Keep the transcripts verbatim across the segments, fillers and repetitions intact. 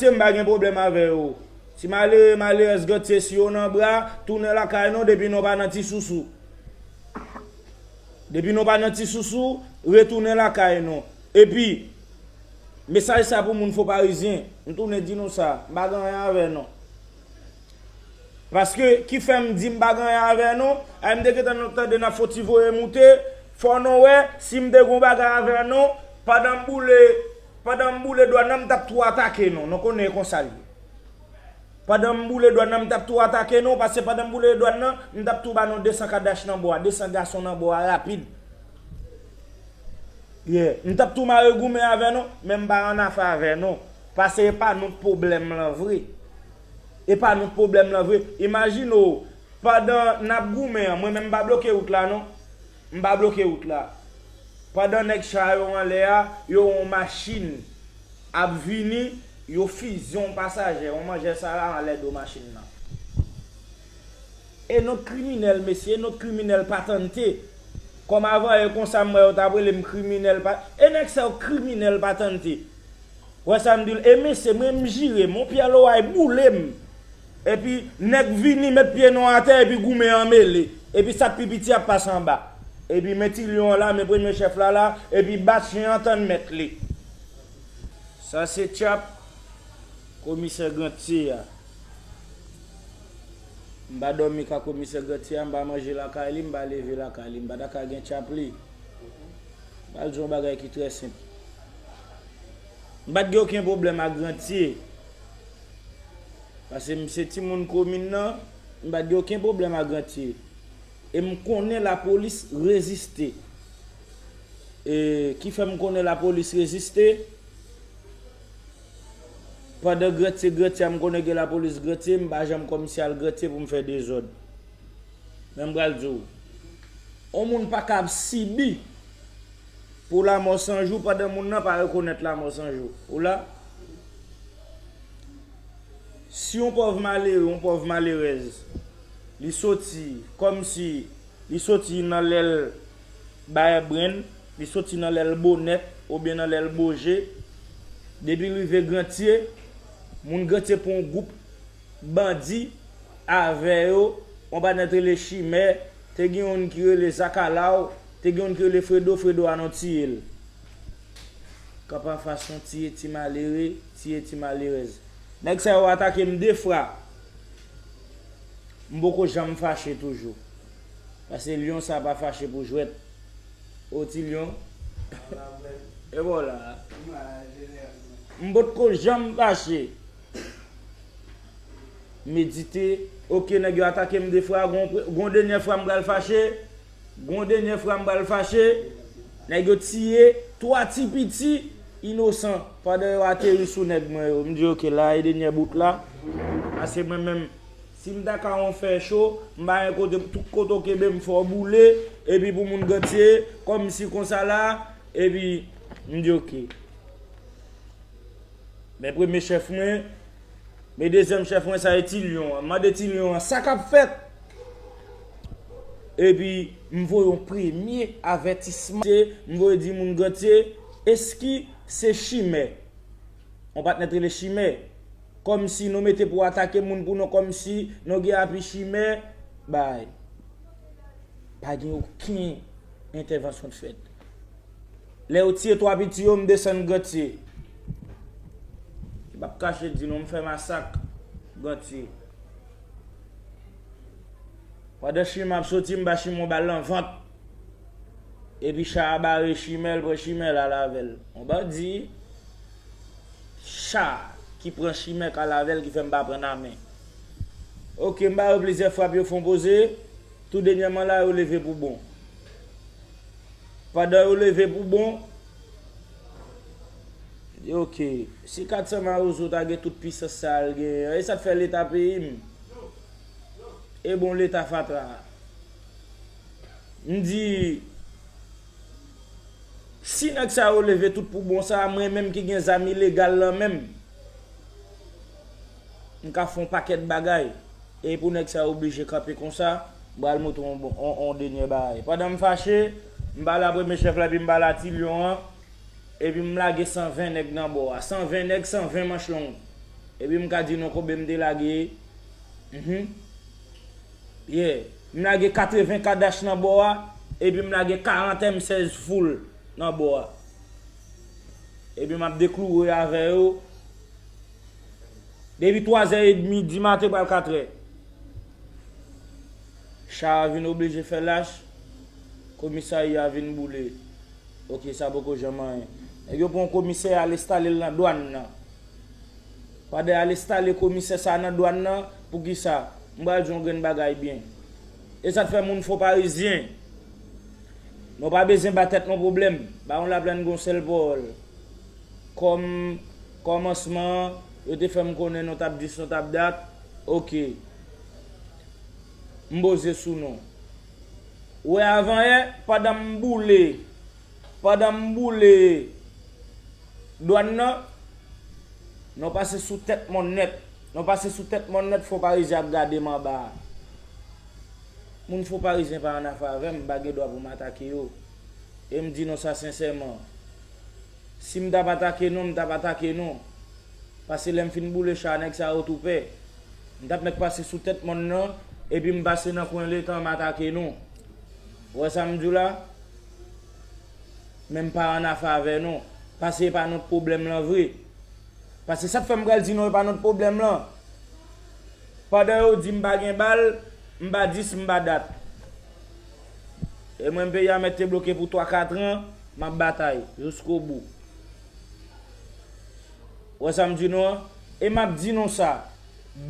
Grantiye, m pa gen pwoblèm avè yo. Ti malere, malerèz Grantiye, si yo nan bra, tounen lakay nou depi nou pa nan ti sousou. Depi nou pa nan ti sousou, retounen lakay nou. Epi, mesaj sa pou moun Fon Parizyen, m tounen di nou sa, m pa gen anyen avè nou. Paske ki fè m di m pa gen anyen avè nou, ay m te gentan tande n ap fon ti voye moute, fò nou wè, si m te gen yon bagay avè nou, pandan m boule, pandan m boule dwàn nan, m t ap tou atake nou, nou konnen e konsa l ye. Pandan m boule dwàn nan, m t ap tou atake nou, paske pandan m boule dwàn nan, m t ap tou ba nou de san kadach nan bò a, de san gason nan bò a rapid. Yeah. M t ap tou mare goumen avè nou, men m pa annafè avè nou. Paske e pa nou k pwoblèm lan vre. E pa nou k pwoblèm lan vre. Imajine w, pandan n ap goumen an, mwen menm m pa bloke wout la non. M pa bloke wout la. Pandan nèg cha yo anlè a, yo yon machin ap vini, yo fize yon pasaje, yon manjè sa la anlè do machin nan. E nou t kriminèl, mesye, nou t kriminèl patante. Kòm avan e konsa m wè yo t ap rele m kriminèl pa, e nèg sa yo kriminèl patante. Wè sa m di l, e mesye, mwen m jire m, yon pyè loway boule m. Epi nèg vini met pye nou atè, epi goumen an mele. Epi sa k pi piti ap pase anba. Epi men ti lyon an la, men premye chèf la la, epi bat chen an tann mèt li. Sa se tchap komisè Grantiye a. M pa dòmi ka komisè Grantiye a, m pa manje lakay li, m pa leve lakay li, m pa ta ka gen tchap li. M pral di yon bagay ki trè senp. M pa t gen okenn pwoblèm ak Grantiye. Paske m se timoun komin nan, m pa t gen okenn pwoblèm ak Grantiye. E m konnen lapolis reziste. E ki fè m konnen lapolis reziste? Pandan Grantiye, Grantiye a, m konnen gen lapolis Grantiye, m pa janm kòmsi al Grantiye pou m fè dezòd. Men m pral di w, yon moun pa ka ap sibi pou lanmò san jou pandan moun nan pa rekonèt lanmò san jou. Ou la? Si yon pòv malere, yon pòv malerèz, li soti kòmsi li soti nan lèl Bayè Brenn, li soti nan lèl Bonèt oubyen nan lèl Boje, depi l rive Grantiye, moun Grantiye pran yon gwoup bandi avè yo, yon patnè t rele Chimè, te gen youn ki rele Zakalaw, te gen youn ki rele Fredo, Fredo a nou tiye l. Kanpe anfas nou tiye ti malere, tiye ti malerèz. Nèg sa yo atake m de fwa. M poko janm fache toujou. Paske lyon sa pa fache pou jwèt. O ti lyon. E bon la. M potko janm fache. Medite. Oke, nèg yo atake m de fwa, gon, gon dènyè fwa m pral fache. Gon dènyè fwa m pral fache. Nèg yo tiye twa ti piti inosan pandan yo ateri sou nèg mwen yo. M di oke la e dènyè bout la. Paske mwen menm, si m ta ka yon fè cho, m pa gen kote, tout kote w kenbe m fè w boule, epi pou moun Grantiye, kòmsi konsa la, epi m di oke. Men premye chèf mwen, men dezyèm chèf mwen sa e ti lyon an. M mande ti lyon an sa k ap fèt. Epi m voye yon premye avètisman. M voye di moun Grantiye, eski se Chimè? Yon patnè t rele Chimè. Kòmsi nou mete pou atake moun pou nou, kòmsi nou gen api Chimè. Bay. Pa gen okenn entèvansyon t fèt. Lè yo tiye twa piti yo, m desann Grantiye. M p ap kache di nou, m fè masak Grantiye. Pandan Chimè ap soti, m ba Chimè yon bal nan vant. Epi cha a bare Chimè, l pran Chimè, l al avè l. Yon bandi cha ki pran Chimè k al avè l ki fè m pa pran nan men. Oke, m ba yo plizyè frap, yo fè yon poze. Tou dènyèman la, yo leve pou bon. Pandan yo leve pou bon, yo di, oke, si kat san Mawozo ta gen tout pisans sa a l genyen an, e sa k fè Leta peyi m? E bon, Leta fatra a. M di, si nèg sa yo leve tout pou bon sa a, mwen menm ki gen zam ilegal lan men m, m ka fè yon pakèt bagay. E pou nèg sa yo oblije kanpe konsa, m pral montre w yon, yon, yon dènyè bagay. Pandan m fache, m pale a premye chèf la, epi m pale a ti lyon an, epi m lage san ven nèg nan bò a. San ven nèg, san ven manch long. Epi m ka di nou konbyen m te lage. Mhm. Yeah. M lage katreven Kadash nan bò a, epi m lage karant M sèz full nan bò a. Epi m ap dekloure avè yo. Depi twazè edmi di maten pral katrè. Cha a vin oblije fè lach, komisarya a vin boule. Ok, sa poko janm anyen. Nèg yo pran komisè al enstale l nan dwàn nan. Pandan y al enstale komisè sa a nan dwàn nan, poukisa? M pral di yon grenn bagay byen. E sa k fè moun Fon Parizyen, nou pa bezwen ba tèt nou pwoblèm. Bawon Laplèn gen yon sèl pawòl. Kòm kòmansman an, yo te fè m konnen nou t ap dis, nou t ap dat. Ok. M poze sou nou. Ou wè avanyè, pandan m boule, pandan m boule dwàn nan, nou pase sou tèt mòn nèt. Nou pase sou tèt mòn nèt, Fon Parizyen ap gade m anba a. Moun Fon Parizyen pa annafè avè m, m pa gen dwa pou m atake yo. E m di nou sa sensèman. Si m t ap atake nou, m t ap atake nou. Pase lè m fin boule cha a, nèg sa yo tou pè. M t ap mèt pase sou tèt mòn nan, epi m pase nan kwen letan m atake nou. Ou wè sa m di w la? Men m pa annafè avè nou. Pase e pa nou t pwoblèm lan vre. Pase sa k fè m pral di nou e pa nou t pwoblèm lan. Pandan yo di m pa gen bal, m pa dis, m pa dat. E mwen, peyi a mèt te bloke pou twa katran, m ap batay jiskobou. Ou wè sa m di nou an? E m ap di nou sa,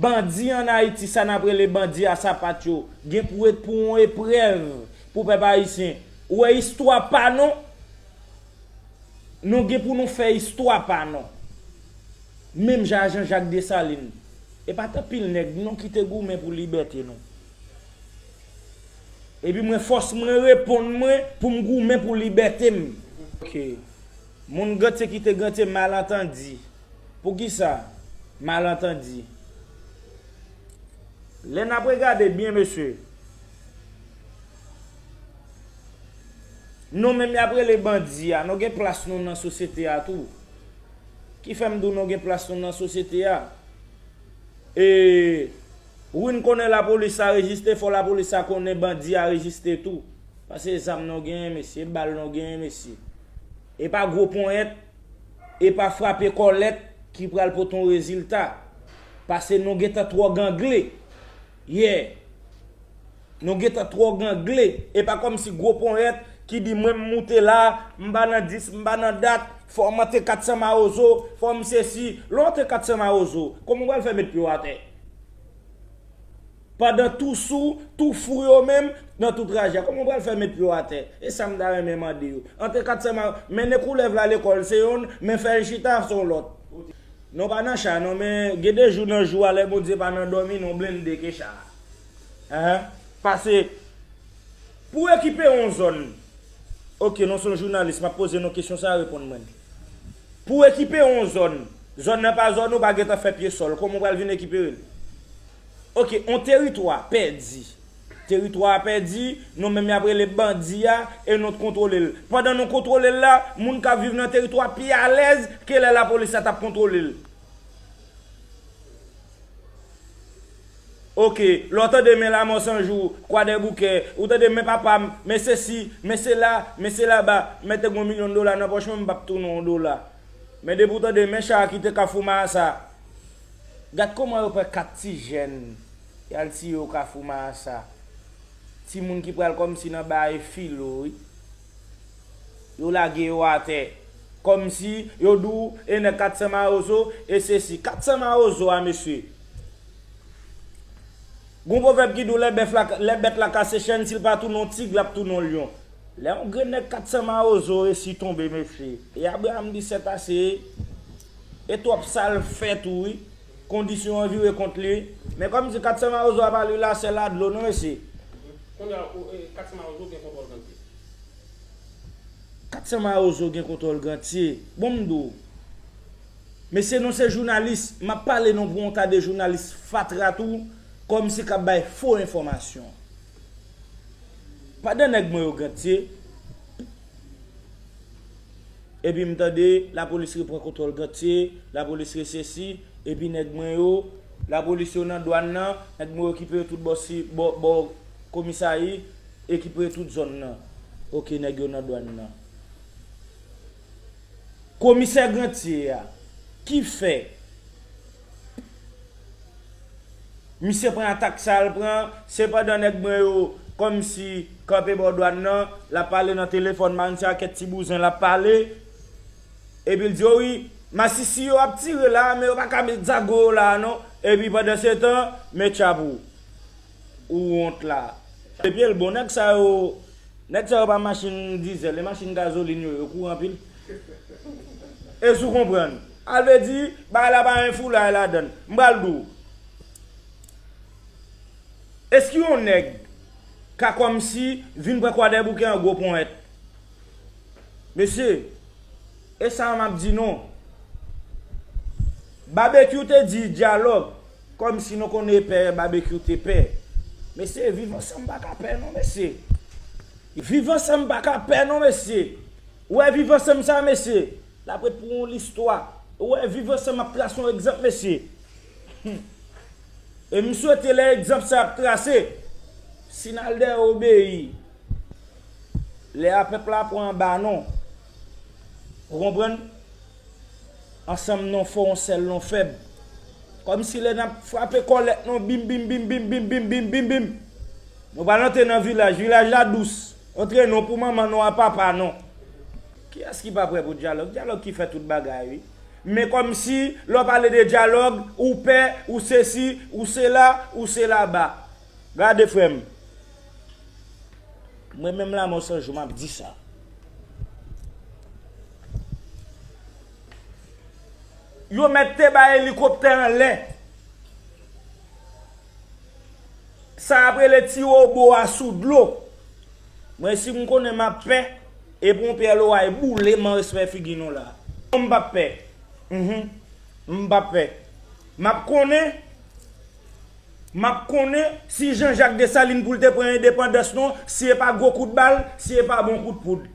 bandi ann Ayiti, sa n ap rele bandi a sapat yo, gen pou ret pou yon eprèv pou pèp ayisyen. Ou wè istwa pa nou? Nou gen pou nou fè istwa pa nou. Menm jan a Jean Jacques Dessalines. E pa t anpil nèg non ki te goumen pou libète nou. Epi mwen, fòs mwen reponn mwen pou m goumen pou libète m. Ok. Moun Gantye kite Gantye, malantandi. Poukisa? Malantandi. Lè n ap regade byen, mesye, nou menm y ap rele bandi a, nou gen plas nou nan sosyete a tou. Ki fè m di w nou gen plas nou nan sosyete a? E wi, n konnen lapolis la rejiste, fò lapolis la konnen bandi a rejiste tou. Paske zam nou genyen, mesye, bal nou genyen, mesye. E pa gwo ponyèt, e pa frape kòlèt ki pral pote yon rezilta. Paske nou gentan twò gangle. Yeah. Nou gentan twò gangle. E pa kòmsi gwo ponyèt ki di mwen m moute la, m pa nan dis, m pa nan dat, fò m antre kat san mawozo, fò m sesi. Lè w antre kat san mawozo, kòman w pral fè met pye w atè? Pandan tou sou, tou fou yo menm, nan tou traje a, kòman w pral fè met pye w atè? E sa m ta renmen mande yo. Antre kat san mawozo, mennen koulèv la lekòl se yonn, men fè l chita se yon lòt. Nou pa nan cha non, men gen de jou nan jou a, lè Bondye pa nan dòmi, nou blende ke cha a. Enhen. Pase pou ekipe yon zòn. Ok, nou se yon jounalis, m ap poze nou kesyon sa, reponn mwen. Pou ekipe yon zòn, zòn nan pa zòn ou, pa gentan fè pye sòl, kòman w pral vin ekipere l? Ok, yon teritwa pèdi. Teritwa a pèdi, nou menm y ap rele bandi a, e nou t kontwole l. Pandan nou kontwole l la, moun k ap viv nan teritwa pi alèz ke lè lapolis la t ap kontwole l. Ok, lè w tande men Lanmò San Jou, Kwadèboukè, ou tande men papa m, men sesi, men sela, men selaba, men te gen yon milyon dola nan pòch mwen, m p ap tounen yon dola. Men depi w tande men cha a kite Kafou Maasa, gad kòman yo pran kat ti jèn, y al tiye yo Kafou Maasa. Timoun ki pral kòmsi nan bay filo, wi. Yo lage yo atè. Kòmsi yo di w, e nèg kat san mawozo, e sesi. Kat san mawozo a, mesye. Gon pwovèb ki di w, lè bèf la, lè bèt la kase chèn, si l pa tounen yon tig, l ap tounen yon lyon. Lè yon grenn nèg kat san mawozo resi tonbe, mesye. E Abraham di sèt ase, e twòp sa l fè tou, wi. Kondisyon an vire kont li. Men kòmsi kat san mawozo a pa lwil a sèl a dlo, non, mesye. Kounye a, ou, e, kat san mawozo gen kontwòl gantye. Kat san mawozo gen kontwòl gantye. Bon, m di w. Mesye, nou se jounalis. M ap pale nou pou yon ta de jounalis fatra tou, kòmsi k ap bay fo enfòmasyon. Pandan nèg mwen yo gantye, epi m tande lapolis repran kontwòl gantye, lapolis resesi, Epi nèg mwen yo, lapolis yo nan dwàn nan, nèg mwen yo ki prete tout bò si, bò, bò komisayi, e ki prete tout zòn nan. Oke, nèg yo nan dwàn nan. Komisè Grantye a, ki fè misye pran atak sa l pran, se pandan nèg mwen yo kòmsi kanpe bò dwàn nan, l ap pale nan telefòn, Marenn se a kèk ti bouzen l ap pale. Epi l di, o wi, masisi yo ap tire la, men yo pa ka met zago yo la non. Epi pandan se tan, men tchapou. Ou wont la. Epi l bon, nèg sa yo, nèg sa yo pa machin dizèl, e machin gazolin yo, yo kouri anpil. Èske w konprann? Al vle di, bagay la pa gen foulay ladann. M pral di w. Èske yon nèg ka kòmsi vin pran Kwadèboukè an gwo ponyèt? Mesye, e sa a m ap di non. Babekyou te di dyalòg, kòmsi nou konnen pè Babekyou te pè. Mesye, viv ansanm pa ka pè non, mesye. Viv ansanm pa ka pè non, mesye. Ou wè viv ansanm sa, mesye, l ap ret pou yon listwa. Ou wè viv ansanm ap trase yon egzanp, mesye. E m swete lè egzanp sa ap trase, si n al dèyè obeyi, lè a pèp la pran anba non. Ou konprann? Ansanm non fò, yon sèl non fèb. Kòmsi lè n ap frape kòlèt non, bim, bim, bim, bim, bim, bim, bim, bim, bim. Nou pral antre nan vilaj, vilaj la dous. Antre non pou manman non a papa non. Kiyès ki pa prè pou dyalòg? Dyalòg ki fè tout bagay, wi. Men kòmsi, lè w pale de dyalòg, ou pè, ou sesi, ou sela, ou selaba. Gade frè m. Mwen menm Lamò San Jou, m ap di sa. Yo mèt te bay elikoptè anlè. Sa ap rele ti wobo a sou dlo. Mwen si m konnen m ap pè, e pou yon pyè loway boule m an respè figi nou la. M p ap pè. Mhm. M p ap pè. M ap konnen, m ap konnen si Jean Jacques Dessalines pou l te pran endepandans non, si e pa gwo kout bal, si e pa bon kout poud.